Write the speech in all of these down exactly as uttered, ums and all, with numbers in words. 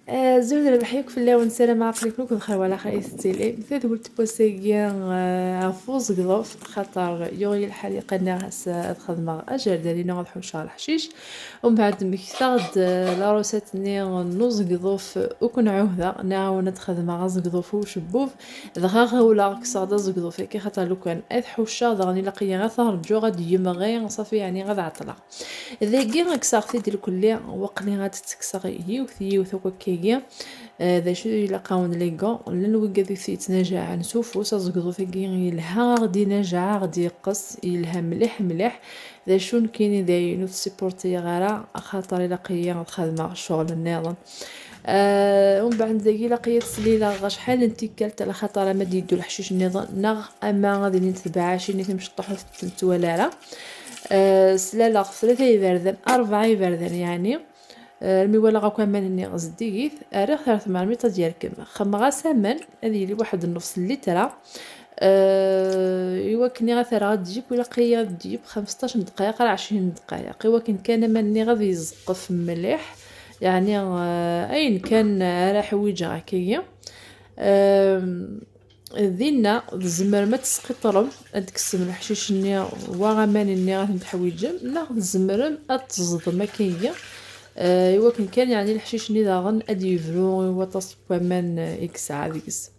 Azul d rrbeḥ yakk fell-awen, ssarameɣ aql-iken akk bxir wala xir i tettili. Tadwilt n wass-agi, eh, ɣef uzegḍuf, xaṭer yuɣ-iyi lḥal iqqan-aɣ ass-a ad xedmeɣ ajerdal-inu ad ḥucceɣ leḥcic. Umbeɛd mmektaɣ-d, eh, la recette-nni n uzegḍuf ur ken-ɛuhdeɣ, nniɣ-awen ad xedmeɣ azegḍuf i ucebbub, dɣa ɣawleɣ kkseɣ-d azegḍuf-agi, xaṭer lukan ad ḥucceɣ daɣen ilaq-iyi ad t-rǧuɣ ad d-yemɣi, ṣafi yeɛni ad ɛeṭṭleɣ. Dagi kkseɣ-t-id lkulli, waqli ad t-kkseɣ yiwet yiwet akk akkagi. Eh, d acu ilaq-awen les gants? Llan wigad i t-yettnajaɛen s ufus, azegḍuf-agi yelha, aɣ-d-inajaɛ, aɣ-d-yeqqes, yelha mliḥ mliḥ. D acu nekkini dayen ur t-supportiyeɣ ara, axaṭer ilaq-iyi ad xedmeɣ ccɣel nniḍen. Eh, umbeɛd dagi ilaq-iyi ad slileɣ acḥal n tikkelt, ala xaṭer ama d-yeddu leḥcic nniḍen, neɣ ama ad ilint tbeɛɛacin i timceṭṭaḥ ur tent-nettwali ara. Eh, slaleɣ tlata iberdan, rebɛa iberdan yeɛni. Eh, mi walaɣ akk aman-nni zeddigit, rriɣ-t ar tmermit ad yerkem. Xemmeɣ-as aman, ad yili waḥed nnefs n litra. Eh, i wakken i ad t-rreɣ ad d-yib, ilaq-iyi ad d-yib xemseṭṭac n ddqayeq ar ɛecrin n ddqayeq. I wakken kan aman-nni ad yeẓqef mliḥ, yeɛni, eh, ayen kan ara ḥwiǧeɣ akkagi. Ehm, Dinna, tzemrem ad tesqiṭrem, ad d-tekksem leḥcic-nni war aman-nni ad ten-teḥwiǧem, neɣ tzemrem ad teẓḍem akkagi, eh, i wakken kan, yeɛni, leḥcic-nni daɣen ad yebru i waṭas n waman, eh, i yesɛa deg-s.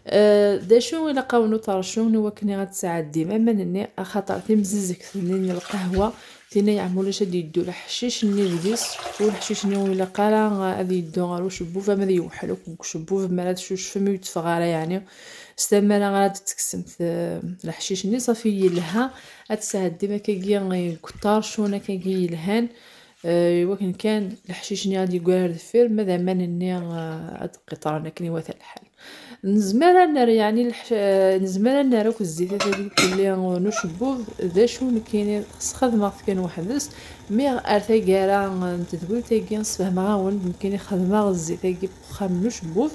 Eh, d acu ilaq-awen uṭercun i wakken ad tesɛeddim aman-nni, axaṭer timzizzegt-nni n lqahwa, tinna yeɛma ulac ad yeddu leḥcic-nni deg-s, u leḥcic-nni ur ilaq ara ad yeddu ɣer ucebbub, ama ad yewḥel akk deg ucebbub, mi ara tcucfem ur yetteffeɣ ara, yeɛni s tama ara ara d-tekksemt, eh, leḥcic-nni, ṣafi yelha ad tesɛeddim akkagi deg uṭercun akkagi yelhan, eh, i wakken kan leḥcic-nni ad yeggar ar deffir, ma d aman-nni, eh, ad qiṭren akken iwata lḥal. Nezmer ad nerr, yeɛni, lḥ-, nezmer ad nerr akk zzit-a tagi kulli n ucebbub, d acu nekkini sxedmeɣ-t kan weḥd-s, mi ar taggara n tedwilt-agi sfehmeɣ-awen-d nekkini xedmeɣ zzit-agi n uxxam n ucebbub,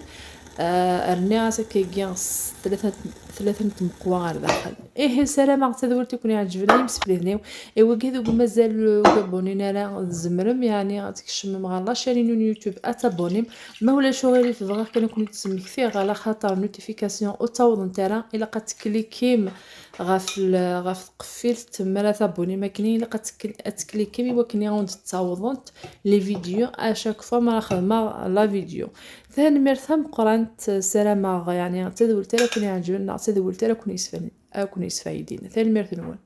eh, rniɣ-as akkagi s tlata, tlata n tmeqwa ar daxel. Ihi, sarameɣ d tadwilt i ken-iɛeǧben ay imsefliden-iw. I wigi deg mazal ur abonnin ara, tzemrem, yeɛni, ad tkecmem ɣer la chaîne n YouTube ad tabonim. Ma ulac uɣilif, bɣiɣ kan ad ken-id-smektiɣ, ala xaṭer notification ur ttawḍent ara, ilaq ad teklikim ɣef l-, ɣef tqeffilt mi ara tabonim, akken ilaq ad tekl-, ad teklikim i wakken ad wen-d-ttawḍent les vidéos à chaque fois mi ara xedmeɣ la vidéo. Tanemmirt tameqqrant, ssarameɣ, yeɛni, d tadwilt ara ken-iɛeǧben neɣ d tadwilt ara ken-yesfan-, ara ken-yesfayden. Tanemmirt-nwen.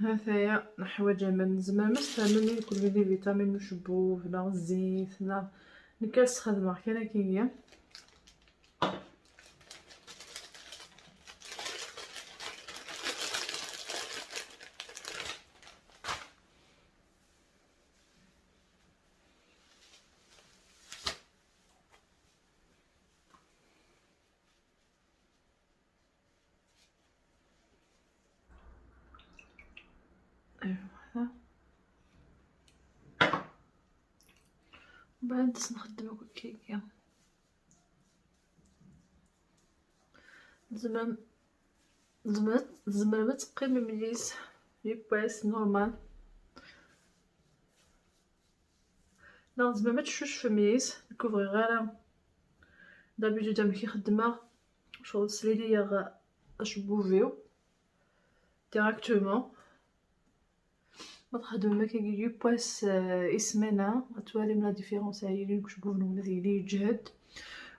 Hataya neḥwaǧ aman. Tzemrem ad tfehmem i kulli les vitamines n ucebbub neɣ zzit neɣ, nekk ad sxedmeɣ kan akkagi. Aywa, voilà. Mbeɛd ad nxeddem akk akkagi. Tzemrem, tzemrem, tzemrem ad teqqimem yis yiwwas normal. Neɣ tzemrem ad tcucfem yis, nekk ur bɣiɣ ara. D'habitude amek i xeddmeɣ, ccɣel sliliyeɣ acebbub-iw directement. Ma txedmem akkagi yiwwas, eh, i ssmana, ad twalim la différence, ad yili ucebbub-nwen ad yili yeǧhed,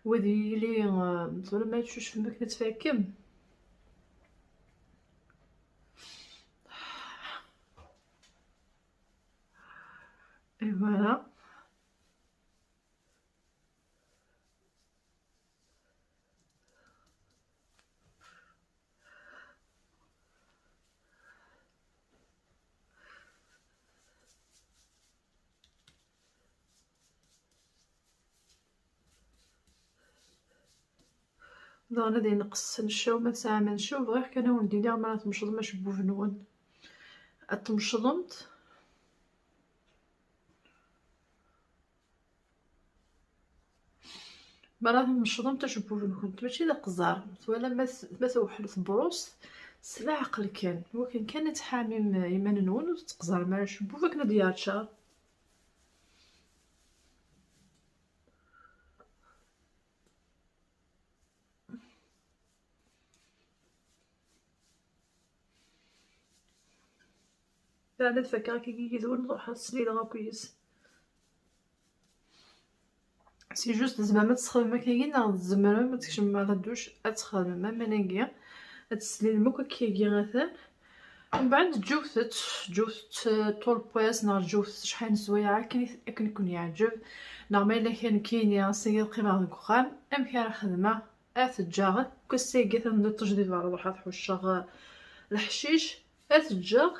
u ad yili, eh, tura ma tcucfem akken ad tfakem. Et voilà. Daɣen ad yenqes nneccaw, ma tesɛam nneccaw, bɣiɣ kan ad wen-d-iniɣ mi ara tmecḍem acebbub-nwen. Ad tmecḍemt. Mi ara tmecḍemt acebbub-nkent, mačči d aqeẓẓer. Twala ma t-, ma tewḥel tebrust, s leɛqel kan. Wakken kan ad tḥamim iman-nwen, ur tettqeẓẓrem ara acebbub akken ad d-yerčer. Daɣen ad fakeɣ akkagi yid-wen, ruḥ ad slileɣ akk yis. C'est juste, tzemrem ad txedmem akkagi, neɣ tzemrem ad tkecmem ɣer la douche ad txedmem aman-agi, ad teslilem akk akkagi atan. Mbeɛd ǧǧewt-tt, ǧǧewt-tt, eh, ṭul n wass, neɣ ǧǧewt-tt acḥal n sswayeɛ akken i, akken i ken-yeɛǧeb. Neɣ ma yella kan nekkini ass-agi ad qqimeɣ deg uxxam, amek ara xedmeɣ? Ad t-ǧǧeɣ akk ass-agi, atan d iṭij di berra, ruḥ ad ḥucceɣ, eh, leḥcic, ad t-ǧǧeɣ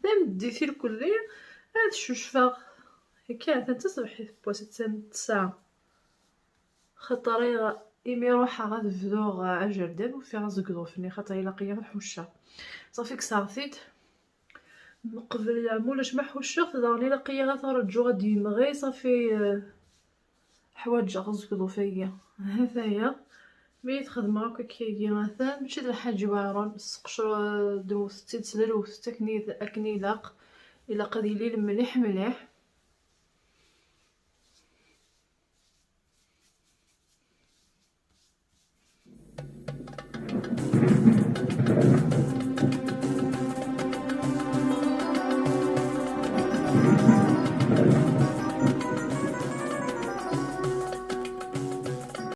tameddit irkelli, ad cucfeɣ. Akka, atan d taṣebḥit n wass, attan d ttesɛa. Xaṭer ay, imi ruḥeɣ ad bduɣ ajerdan, ufiɣ azegḍuf-nni, xaṭer ilaq-iyi ad ḥucceɣ. Ṣafi, kkseɣ-t-id. Meqbel, yeɛma ulac ma ḥucceɣ-t, daɣen ilaq-iyi ad t-rǧuɣ ad d-yemɣi, ṣafi, eh, ḥwaǧeɣ azegḍuf-agi. Hat-aya. Mi t-xedmeɣ akk akkagi atan, mačči d lḥaǧa iweɛren, sseqcer-, d-, wwtet-tt-id s lewt akken i, akken ilaq. Ilaq ad yili mliḥ mliḥ.